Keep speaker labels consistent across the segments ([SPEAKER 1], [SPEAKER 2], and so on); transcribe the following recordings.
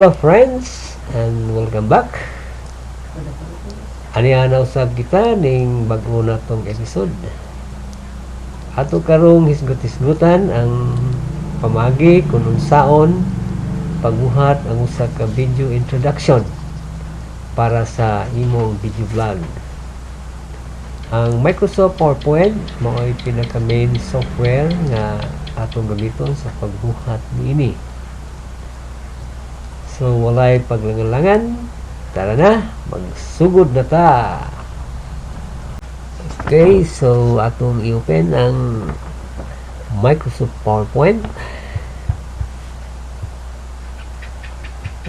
[SPEAKER 1] Hello friends, and welcome back. Aniya na usab kita ning bag-o na tong episode. Ato karong hisgot-hisgutan ang pamaagi kung unsaon pagbuhat ang usa ka video introduction para sa imong video vlog. Ang Microsoft PowerPoint mao'y pinaka main software nga atong gamiton sa pagbuhat niini. So walay paglangan-langan, tara na, magsugod na ta. Okay, so atong i-open ang Microsoft PowerPoint.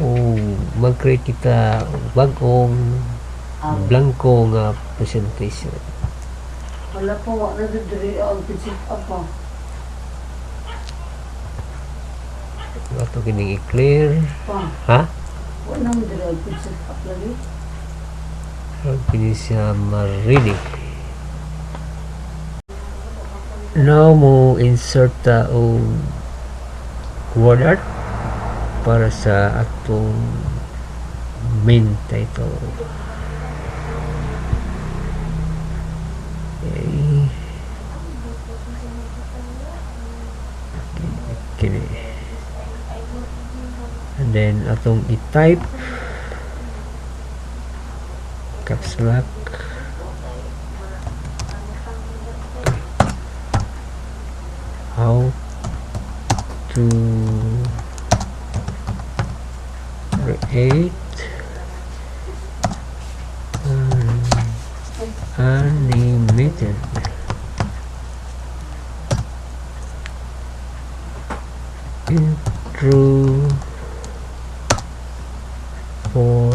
[SPEAKER 1] O mag-create kita bag-ong blanco nga presentation.
[SPEAKER 2] Wala po, wala na diri ang pisit pa.
[SPEAKER 1] Ato kining i-clear.
[SPEAKER 2] Pa,
[SPEAKER 1] Ha?
[SPEAKER 2] wala na diri ang pisit up lagi.
[SPEAKER 1] Kini siya ma-ready. Now mo insert ta og word art para sa atong main title. Okay. Kini. And then atong i-type caps lock, how to create an animated intro for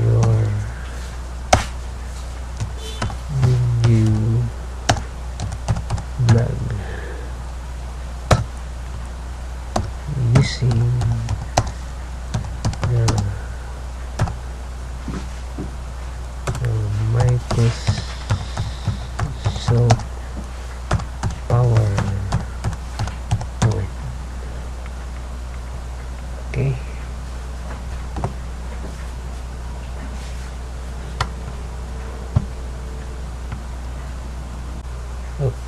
[SPEAKER 1] your video blog using the Microsoft PowerPoint. Okay.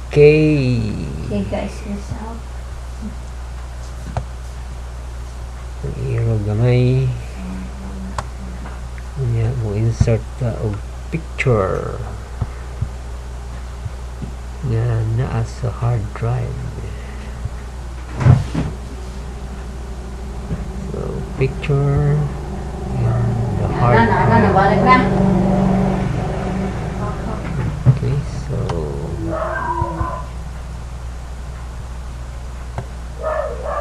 [SPEAKER 1] Okay.
[SPEAKER 2] Okay guys, this out.
[SPEAKER 1] Iro gamay. Unya mo insert ta og picture nga naa sa hard drive. So picture in the hard
[SPEAKER 2] Na, na, na,
[SPEAKER 1] drive.
[SPEAKER 2] Nabalik na.
[SPEAKER 1] Okay, so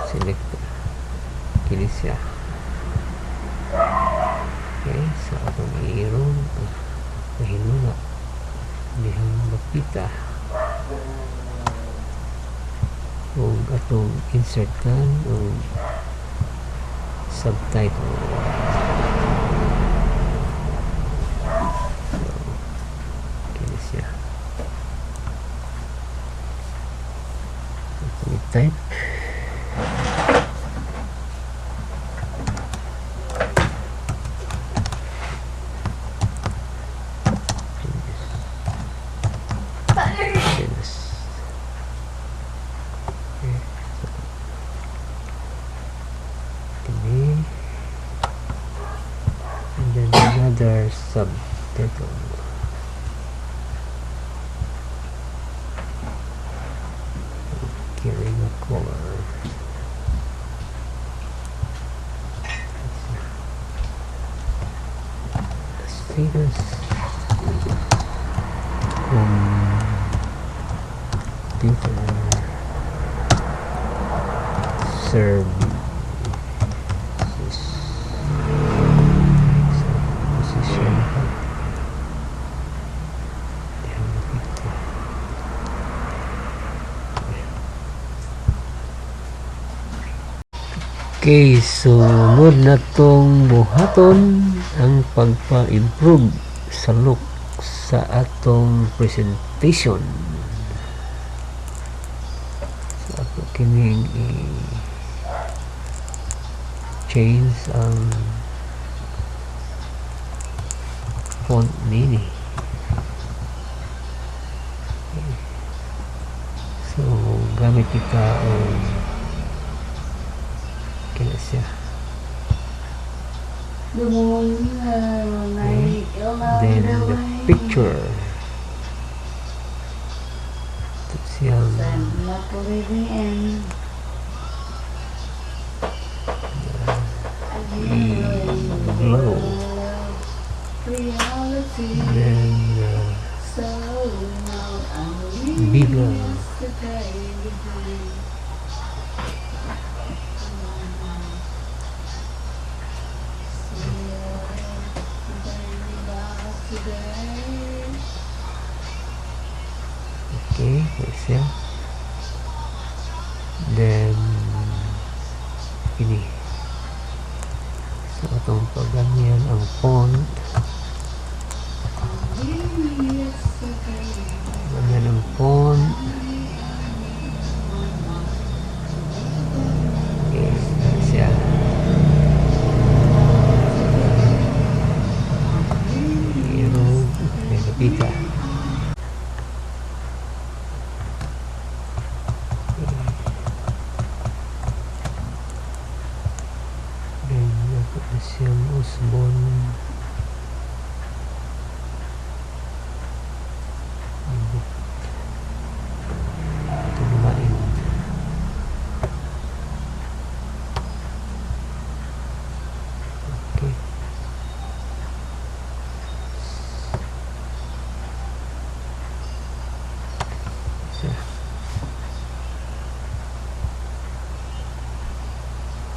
[SPEAKER 1] select kini siya. Okay, so atong iirong mahinuna dihang makita ug atong insertan og subtitle. So kini siya. Atong i-type. Yes. Okay, so kini, and then another subtitle. Carrying a color. Status computer services. So, position pa. Diyan makita. Okay, sunod na tong buhaton ang pagpa-improve sa look sa atong presentation. So ato kining change ang font nini. Okay. So gamit kita og kina siya.
[SPEAKER 2] The moon
[SPEAKER 1] Okay. Then the picture. Ito siyang
[SPEAKER 2] I'm not living in.
[SPEAKER 1] Glow.
[SPEAKER 2] Reality.
[SPEAKER 1] Then
[SPEAKER 2] So now I'm leaving
[SPEAKER 1] bigger.
[SPEAKER 2] Yesterday behind. See today.
[SPEAKER 1] Okay, that's siya. Then ini. So atong pagganyan ang font,
[SPEAKER 2] Yesterday.
[SPEAKER 1] Ganyan ang font. Okay, that's siya. Pero may lapita. Then ato na siyang usbon. Ibuk. Ito lumain. Okay. Siya.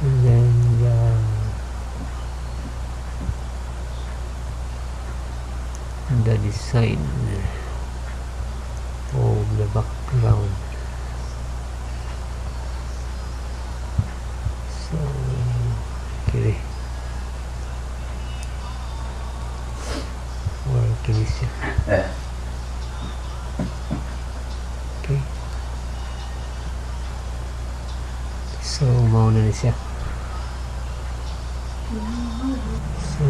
[SPEAKER 1] And then the design of the background. So, kini. Or kini siya. Okay. So, mao na ni siya. So,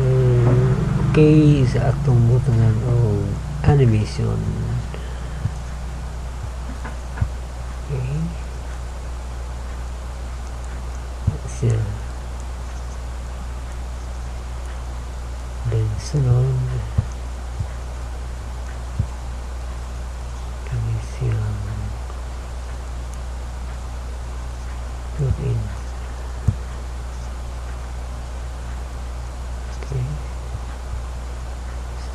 [SPEAKER 1] okay, sa atong butangan og animation. Okay. Siya. Then sunod kani siyang put in. Okay.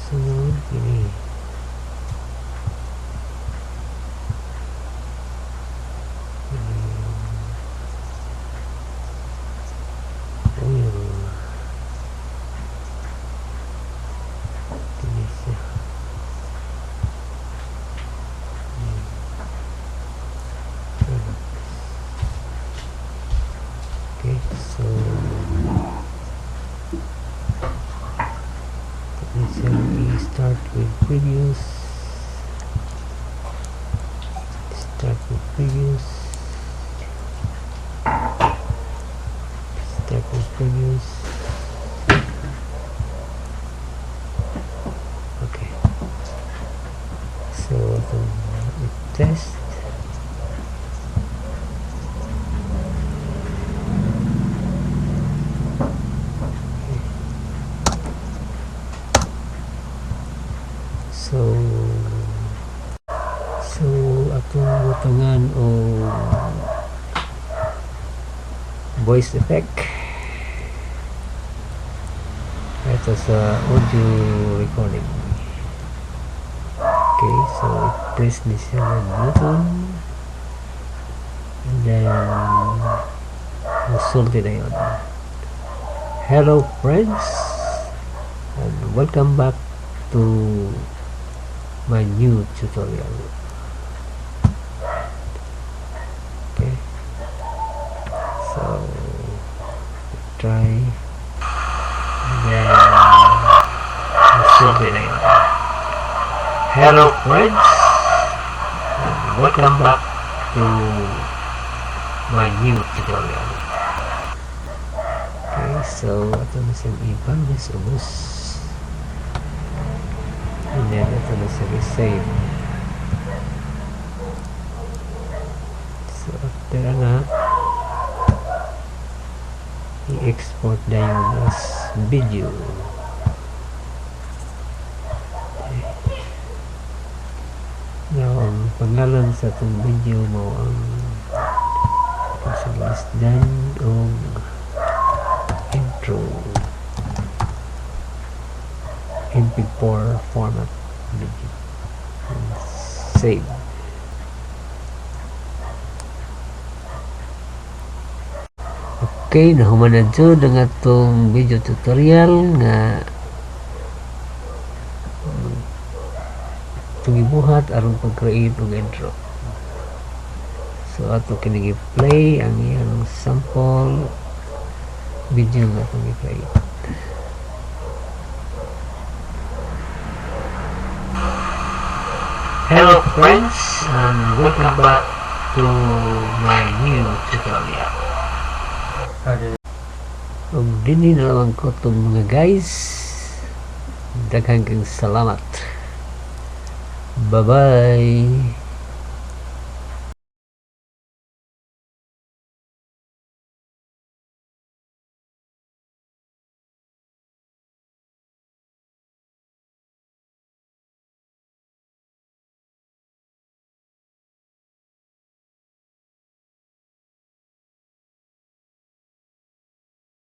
[SPEAKER 1] Sunod kini. Kini oil. Kini siya. Products. Okay, so let's say we start with previous, start with previous, start with previous. Okay, so the test. So atong butangan og voice effect ito sa audio recording. Okay, so press ni siya ng button and then musulti na yun. "Hello friends and welcome back to my new tutorial." Okay, so try and then musulti na yun. "Hello friends and welcome back to my new tutorial." Okay. So ato na siyang i-publish ubos and then ato na siyang i-save. So after na, i-export dayon as video. Okay. Now, ang pangalan sa atong video mao ang isdan og intro MP4 format video and save. Okay, nahuman na jud ang atong video tutorial nga itong gibuhat aron pag-create og intro. So ato kini i-play ang iyang sample video nga atong i-create. Hello friends, and welcome back to my new tutorial. Ug dinhi na lang ko itong mga guys. Daghang kang salamat. Bye-bye.